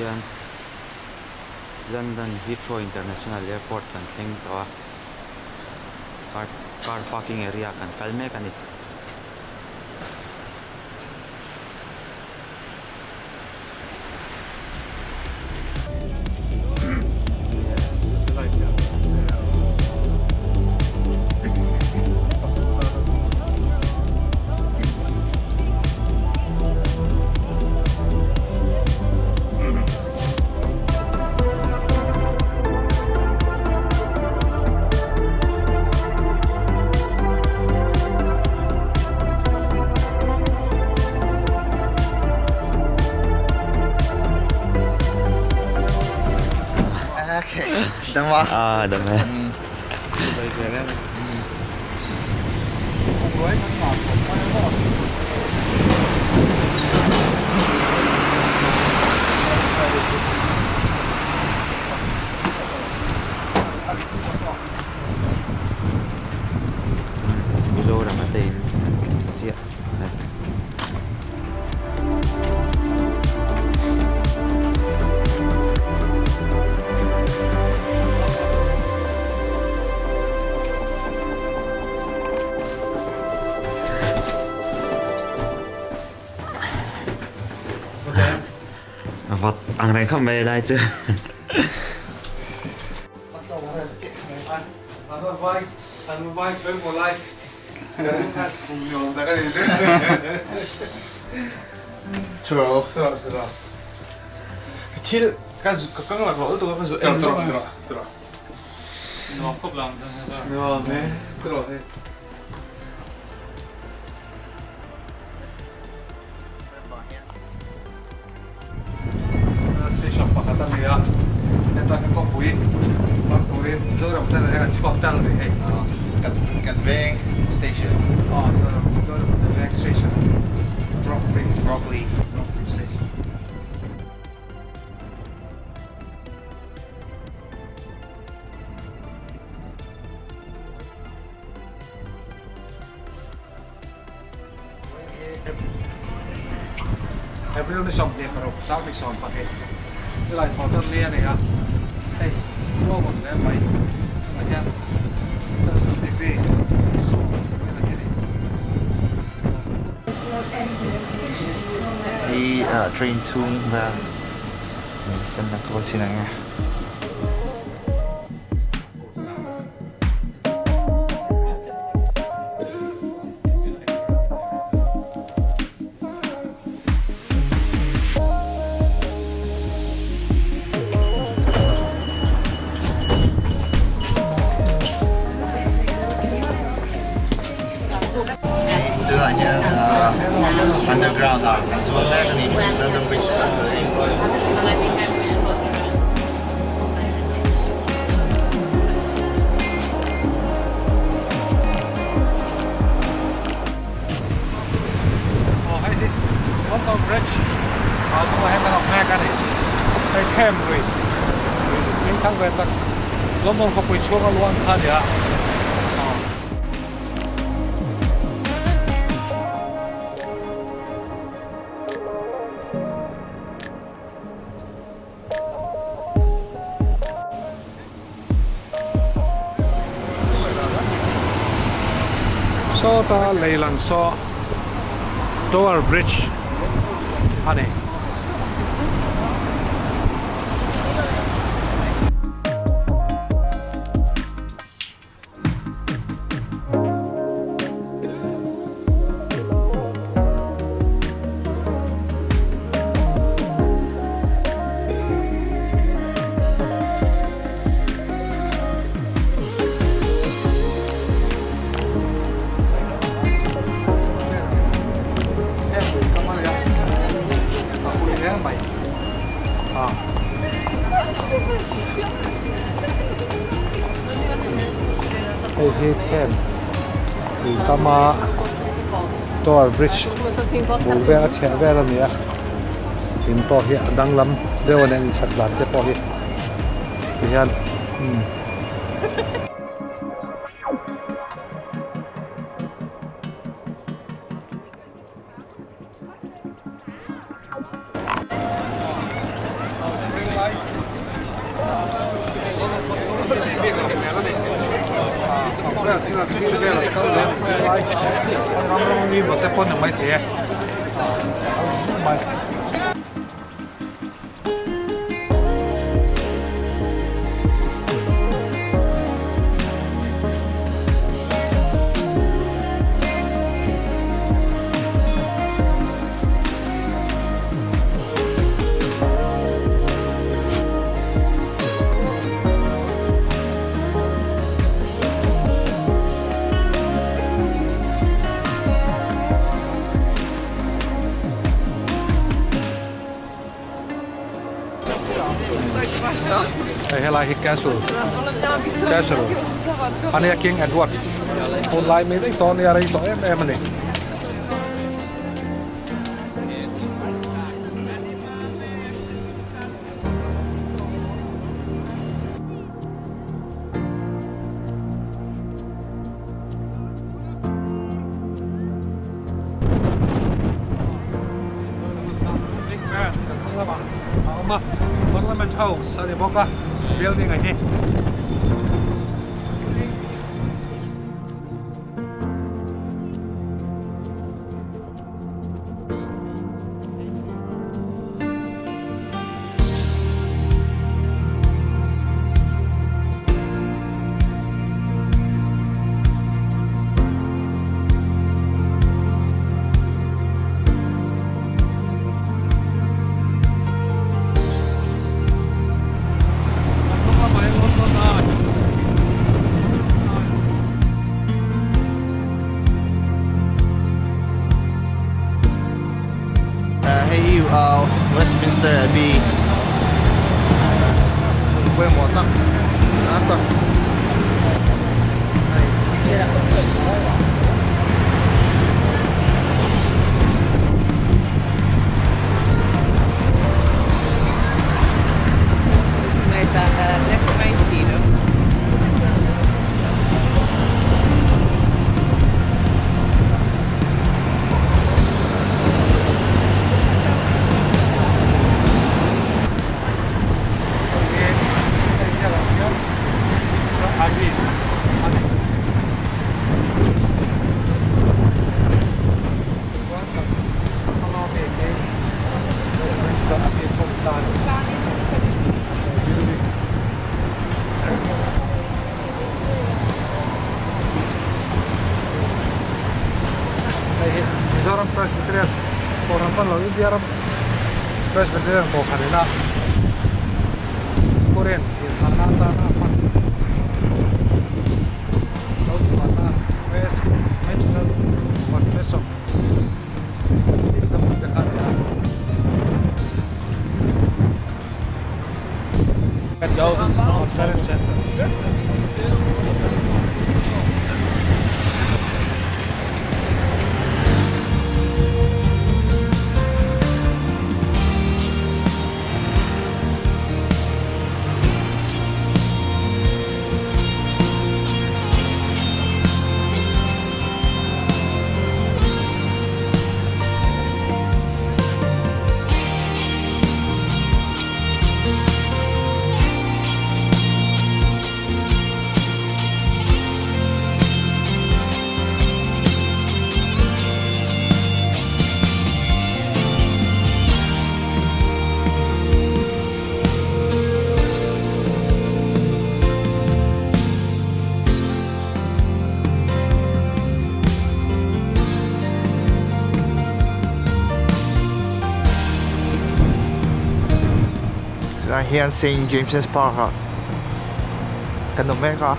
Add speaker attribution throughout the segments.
Speaker 1: hian London Heathrow International Airport kan thleng tawh a, car car parking area kan kal mek a ni. Ah, dam e. Mizoram a te in an thleng chiah a ni. Vawt ang reng khawp mai lai chu.
Speaker 2: Station pakhat a ni a, heta hi khawpui hmang turin Zoram tan hian an chhuak tan a ni hei.
Speaker 3: Kan veng station.
Speaker 2: Aw Zoram Zoram kan veng station a ni. Brockley.
Speaker 3: Brockley.
Speaker 2: Brockley station. April ni 26 17 helai thaw tan ni a ni a, hei ruahman hle mai tunah hian Celsius degree sawm vel a ni a ni.
Speaker 3: Hei train chhung vel kan la kawl chin ang e. Tunah hian underground ah kan chuang mek a ni London Bridge ah.
Speaker 2: Aw hei hi London Bridge ah tunah hian kan awm mek a ni. Hei Thames lui lui hming thang ve tak London khawpui chhunga luang kha a ni a. Sawta lei lang saw Tower Bridge a ni. Hei hi them tui kama Tower Bridge bul vel a chheh vel a ni a in pawh hi a danglam deuh a ni a inchhak dan te pawh hi tihian umm. vel thil an thlir vel an kal ve a ni helai ram ram ami maw te pawn ni maithei e ah a awm zuk mai. Hei helai hi castle castle ania King Edward hunlai mi daih tawh ania rei tawh em em ani. Big Ben kan hnung lamah a awm a, Parliament House a ni bawk a building a hi.
Speaker 3: Hei hi Westminster Abbey hmun pawimawh tak lar tak a ni.
Speaker 2: Hei hi Mizoram Presbyterian Kohhran pawn lo India ram Presbyterian Kohhran ina Korean inhahna atana a hman lo chhuahna West National Confession tih na hmun te kha a ni a. Conference Center.
Speaker 3: Tunah hian Saint James's Park ah kan awm mek a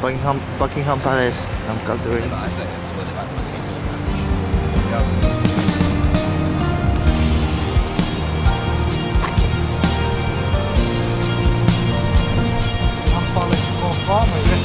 Speaker 3: Buckingham Buckingham Palace lam kal turin.
Speaker 2: Palace pawh va mai le.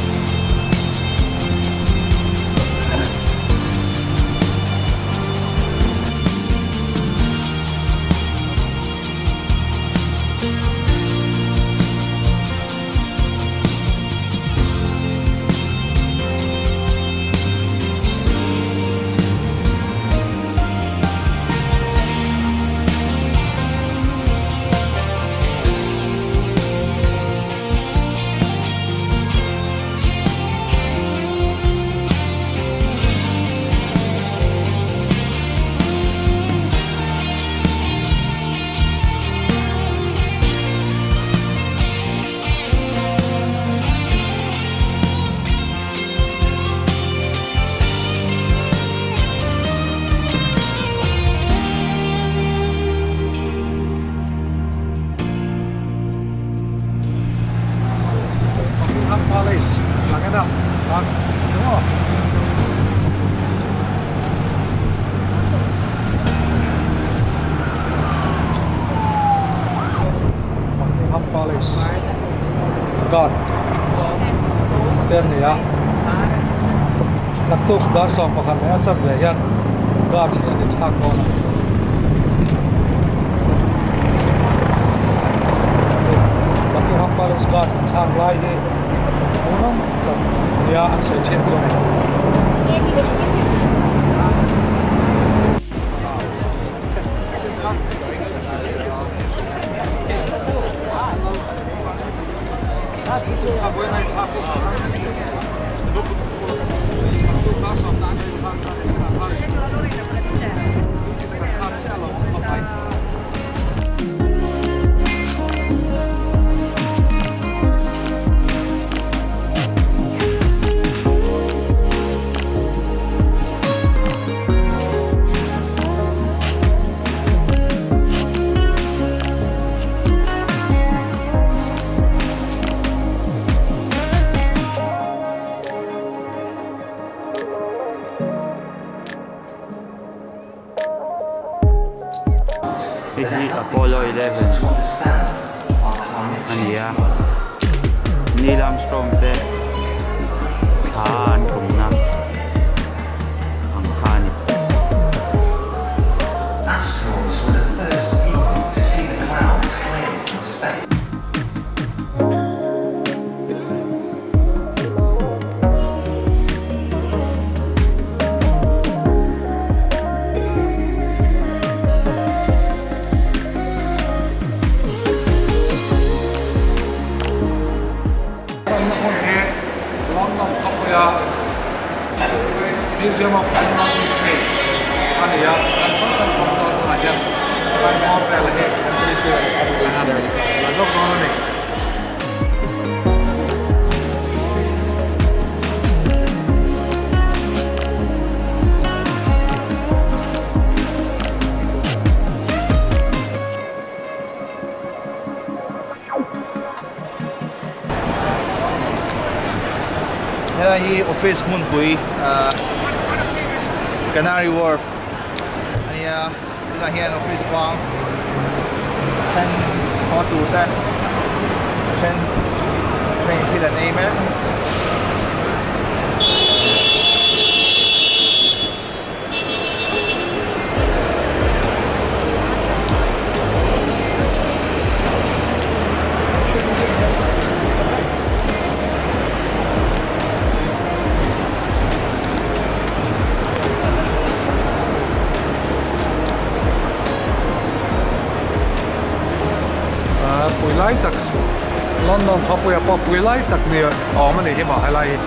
Speaker 2: maw. Buckingham Palace guard te an ni a naktuk dar 11 leh a chanve hian guard hi an inthlak dawn a ni. Buckingham Palace guard inthlak lai hi hmuhnawm tak nia an sawi thin chu a ni.
Speaker 1: Hei hi Apollo 11 a ni a Neil Armstrong te thla an tumna ang kha a ni.
Speaker 2: Ramna hmun hi London khawpuia Museum of Animal History a ni a, kan fang kan fang dawn tunah hian helai mall vel hi a han la lawk dawn a ni.
Speaker 3: Helai hi office hmunpui ah Canary Wharf a nia tunah hian office bang then haw tur te then then thil an ei mek.
Speaker 2: Pui lai tak London khawpuia pawh pui lai tak ni awm a nih hi maw helai hi.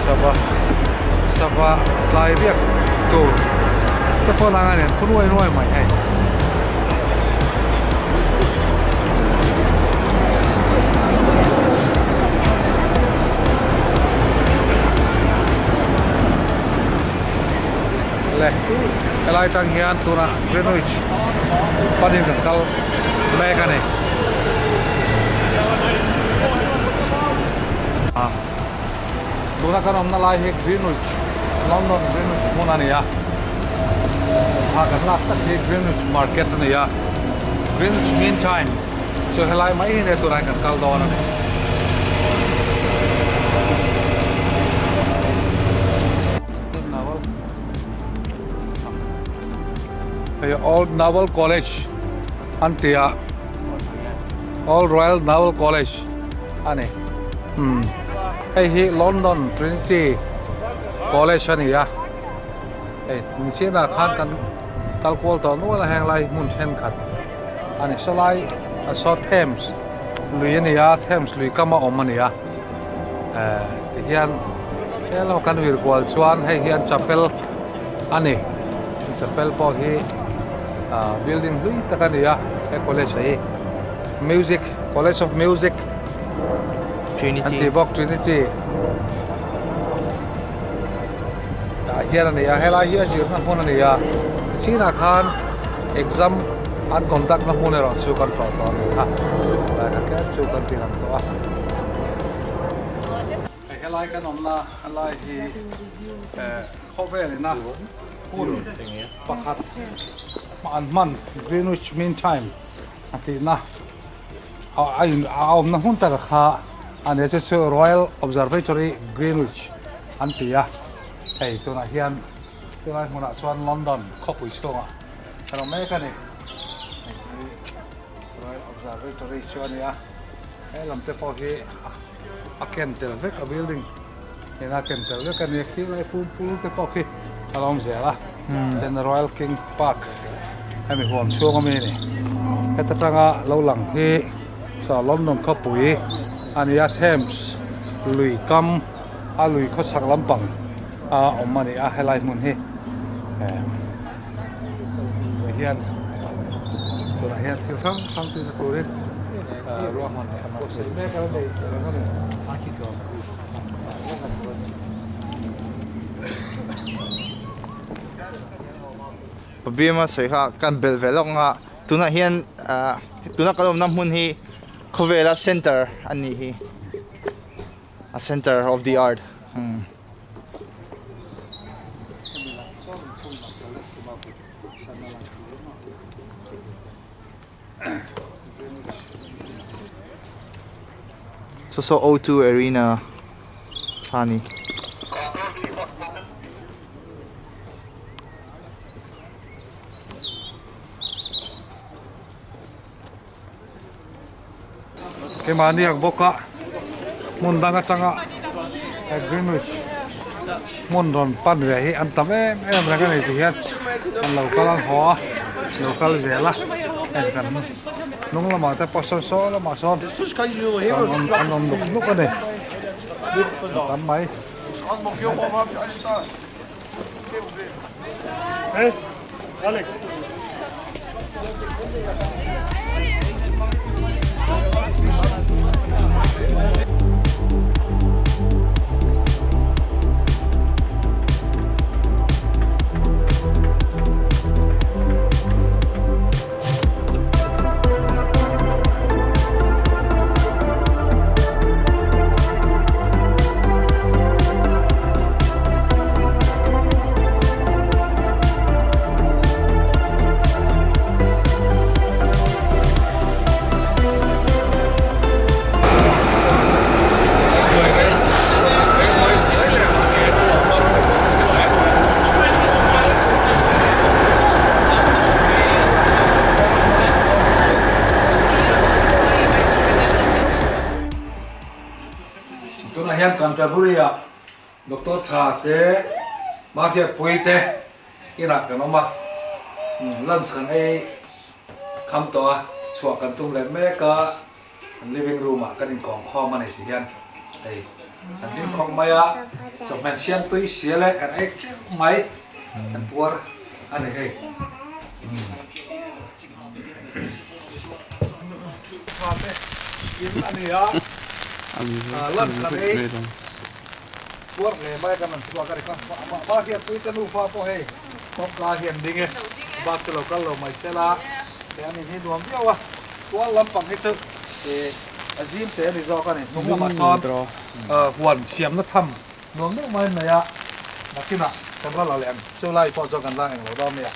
Speaker 2: Sava sava tlai riak tur te pawh nang a nen khu nuai nuai mai hei. Le helai tang hian tunah Greenwich panin kan kal mek a ni. Tuna kan awmna lai hi Greenwich, London Greenwich hmun a ni a. Thla kan lak tak hi Greenwich Market a ni a. Greenwich Mean Time chu helai mai hi nia tunah hian kan kal dawn a ni. Hei Old Naval College an ti a Old Royal Naval College a ni umm hei hi London Trinity College a ni a hei nichina khan kan kal kual tawh nual a heng lai hmun thenkhat a ni sawlai a saw Thames lui a ni a Thames lui kam a awm a ni a eh tihian helama kan vir kual chuan hei hian chapel a ni chapel pawh hi ah building hlui tak a ni a he college ah hi music college of music an tih bawk trinity tah hian a ni a helai hi a zirna hmun a ni a chinah khan exam. An conduct na hmun erawh chu kan tlawh tawh a ni kha. Tlai kha tlem chu kan ti lang tawh a. Hei helai kan awmna lai hi khawvel ina hun pakhat an hman Greenwich Mean Time a tihna a awmna hmun tak kha a nia chu chu Royal Observatory Greenwich an ti a hei tunah hian Chulai hmunah chuan London khawpui chhungah ka lo mek a ni. Hei hi Royal Observatory chu a ni a, he lam te pawh hi a ken tel vek a building ina ken tel vek a ni a, khi lai pum pul te pawh khi a lo awm zel a, then Royal King Park hemi huam chhung ami a ni. Heta tanga lo lang hi saw London khawpui a ni a, Thames lui kam a lui khawchhak lampang a awm a ni a helai hmun hi eh hian tunah hian thil hrang hrang tihna turin ruahman an buatsaih mek a nei reng a ni.
Speaker 3: Pabiama sawi kha kan belh ve lawk ang a tunah hian tuna kan awmna hmun hi khawvela center a nih hi. A center of the earth. So so O2 Arena kha ni.
Speaker 2: Keimahni ang bawk a hmun dang atanga he Greenwich hmun rawn pan ve hi an tam em em reng a ni ti hian an lo kal ang haw a lo kal zel a heng kan hnung lamah te pawh sawn saw lamah sawn an awm nuk nuk a ni a tam mai. Tunah hian Canterbury-ah Doctor Tha te, Mahriatpuii te inah kan awm a, lunch kan ei kham tawh a, chhuah kan tum leh mek a, kan living room ah kan inkawm khawm a ni ti hian hei kan ding khawp mai a, chawhmeh siam tui sia leh kan ei teuh mai kan puar a ni hei. Tha te in a ni a, lunch kan ei puar hle mai kan rawn chhuak a ni kha, Mahriatpuii te nufa pawh hei kawngka hian ding e, bak chu lo kal lo mai sela. He an in hi nuam viau a, tual lampang hi chu a zim te a ni zawk a ni. Hnung lamah sawn huan siamna tham nuam deuh mai an nei a, nakinah kan la la leh ang. Chu lai pawh chuan kan la englo dawn nia.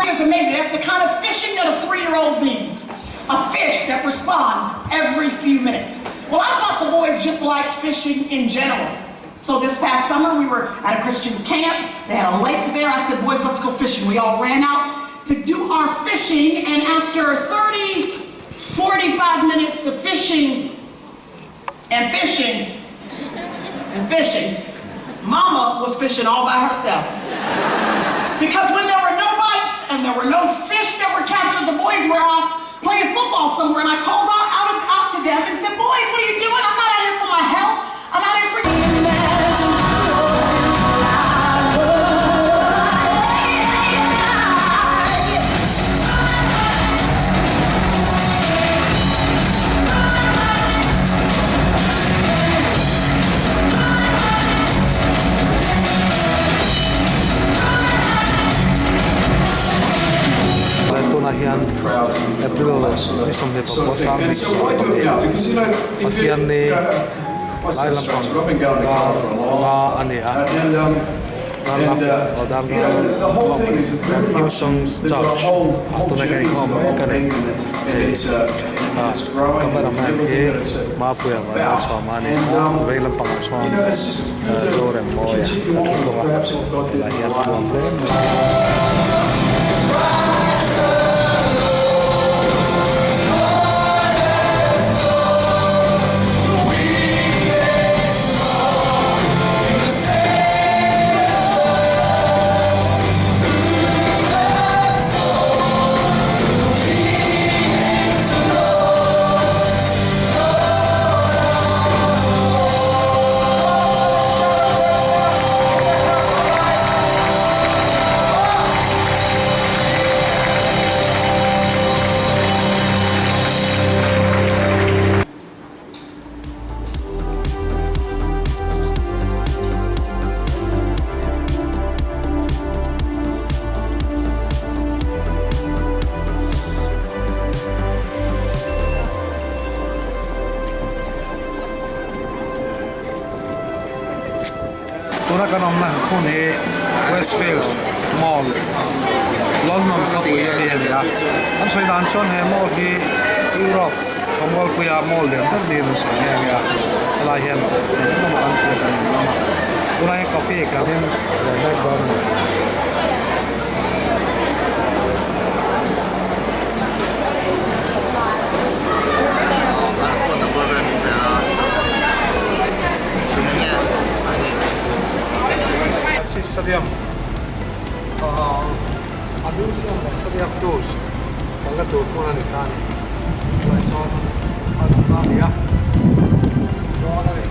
Speaker 4: It's amazing. That's the kind of fishing that a three-year-old needs. A fish that responds every few minutes. Well, I thought the boys just liked fishing in general. So this past summer, we were at a Christian camp. They had a lake there. I said, boys, let's go fishing. We all ran out to do our fishing, and after 30, 45 minutes of fishing and fishing and fishing, Mama was fishing all by herself. Because when there were no bites and there were no fish that were captured, the boys were off playing football somewhere. And I called out, out, out to them and said, Boys, what are you doing? I'm not out here for my health. I'm out here for
Speaker 2: Tunah hian April ni 25 20 Pathian ni lai lampang dar nga a ni a dar lam aw dar nga khawm a ni chuan Hillsong Church ah tunah hian inkhawm mek a ni hei ah cameraman hi Mapuia Vanlalsawma a ni a vei lampangah sawn Zoremmawia a thu thung a helai hian a nuam hle mai. Tuna kan awmna hmun hi Westfield Mall London khawpui a mi a ni a, an sawi dan chuan he mall hi Europe khawmualpuia mall lian ber niin an sawi nghe nghe a, helai hian eng emaw an tih a kan awm a, tunah hian coffee kan in ve mek dawn a ni. Stadium a museum leh stadium tours kalna tur hmun a ni ta a ni tunah sawn a awm a ni a dawn a ni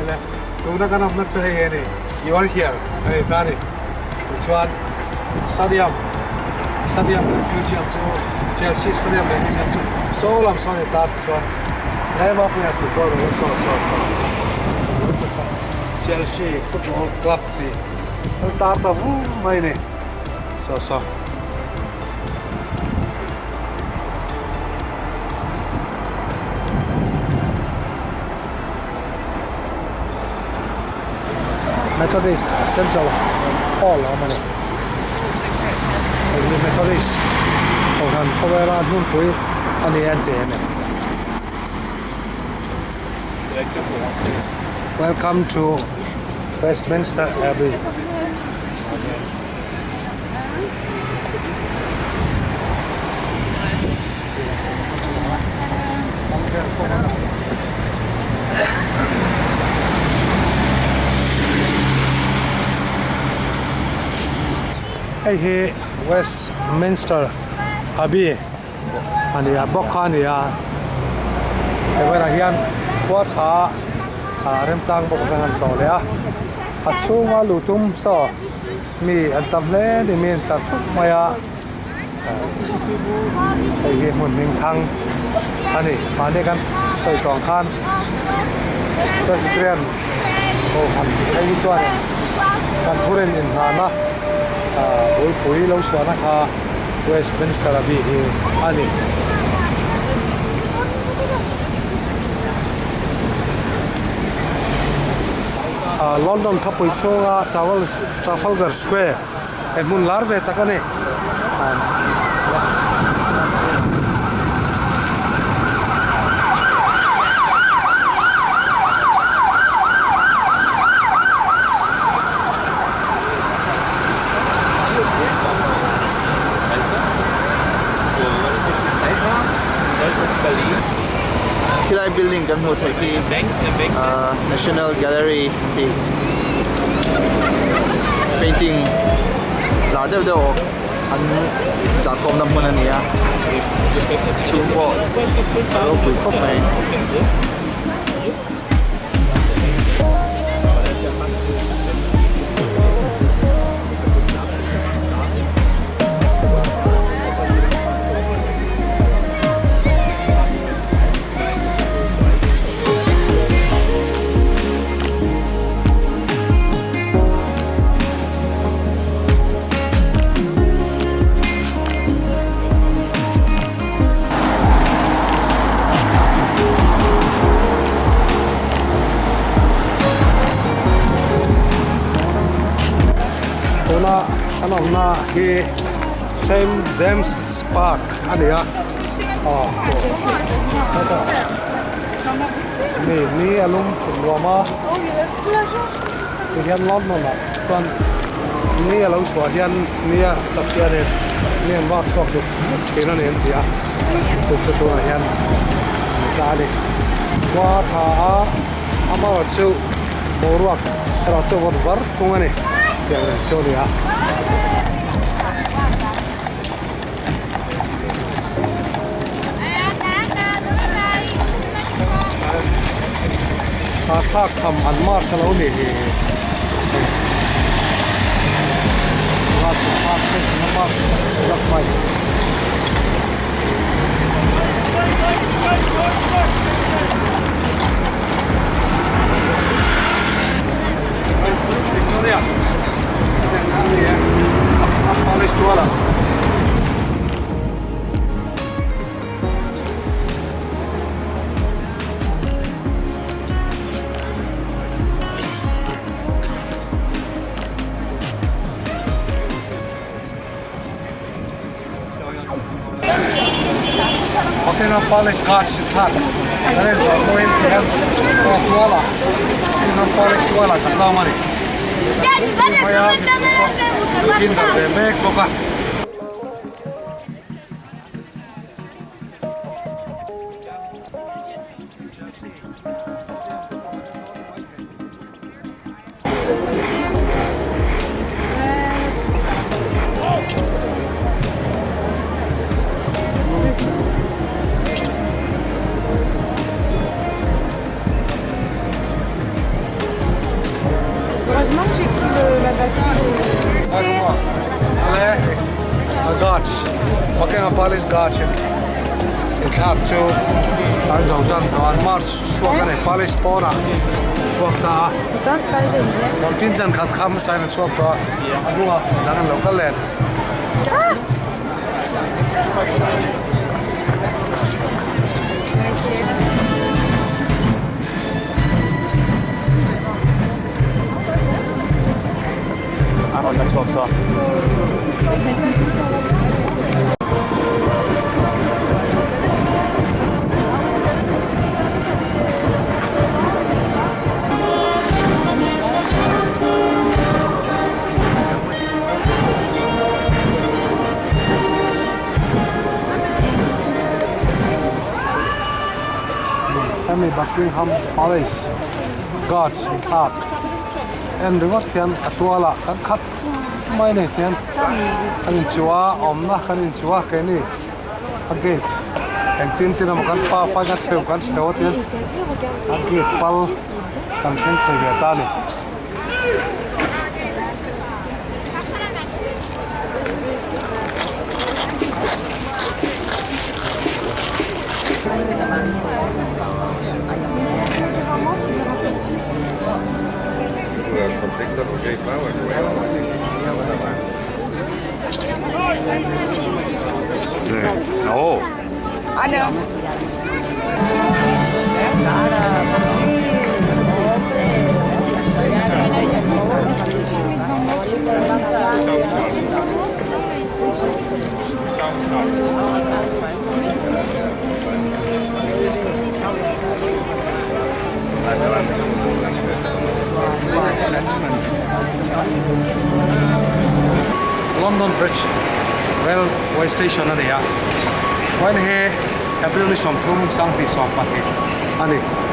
Speaker 2: ele tuna kan awmna chu hei a ni you are here a ni ta a ni tichuan stadium stadium leh museum chu Chelsea stadium leh museum chu saw lam saw a ni ta tichuan Tlema pui han ti dawn lo saw saw saw Chelsea football club tih an tar ta vur mai a ni saw saw. Methodist Central Hall a awm a ni. Hei hi Methodist Kohhran khawvela hmunpui a ni an ti a ni. Welcome to Westminster Abbey. Hei hi Westminster Abbey a ni a bawk kha a ni a he velah hian khua tha ah remchang bawk a han tlawh leh a a chhunga luh tum saw mi an tam hle a ni mi an tlar khawp mai a. Hei hi hmun hming thang a ni. Mahni kan sawi tawh ang khan Presbyterian Kohhran phei hi chuanin kan thurin inhnahna bulpui lo chhuahna kha Westminster Abbey hi a ni. London khawpui chhunga Trafalgar Square he hmun lar ve tak a ni.
Speaker 3: Khilai building kan hmuh theih khi National Gallery an tih painting lar deuh deuh an dahkhawmna hmun a ni a chhung pawh a ropui khawp mai.
Speaker 2: Tuna kan awmna hi Saint James Park a ni a aw hetah mi ni a lum chhun nuam a tihian London ah chuan ni a lo chhuah hian nia sak hianin mi an vak chhuak duk duk thin a ni an ti a chu chu tunah hian an tla a ni khua a tha a amaherawhchu chu boruak erawh chu vawt var thung a ni tiang reng chu a ni a. A thlak tham an march a lo ni hi Victoria Palace tuala. Buckingham Palace Guards thlak kan en zawh pawhin tihian aw tuala Buckingham Palace tuala kan lawm a ni. Mai a mipui pawh in kal ve mek bawk a. Buckingham Palace Guards in thlak chu an zo tan tawh an march chhuak a ni Palace pawnah chhuak ta a tin zan khat kha hmasa in a chhuak tawh a a hnungah dang an lo kal leh.
Speaker 1: A rawn la chhuak saw.
Speaker 2: Hemi Buckingham Palace Guards thlak en ringawt hian a tualah kan khat mai nei hian kan inchuh a awmna kan inchuh a keini a gate engtin tin emaw kan pa fai kan hreu kan hreu a tin a gate pal kan thleng thei ve ta a ni. London Bridge Railway Station a ni a, vawiin hi April ni 30 22 a ni.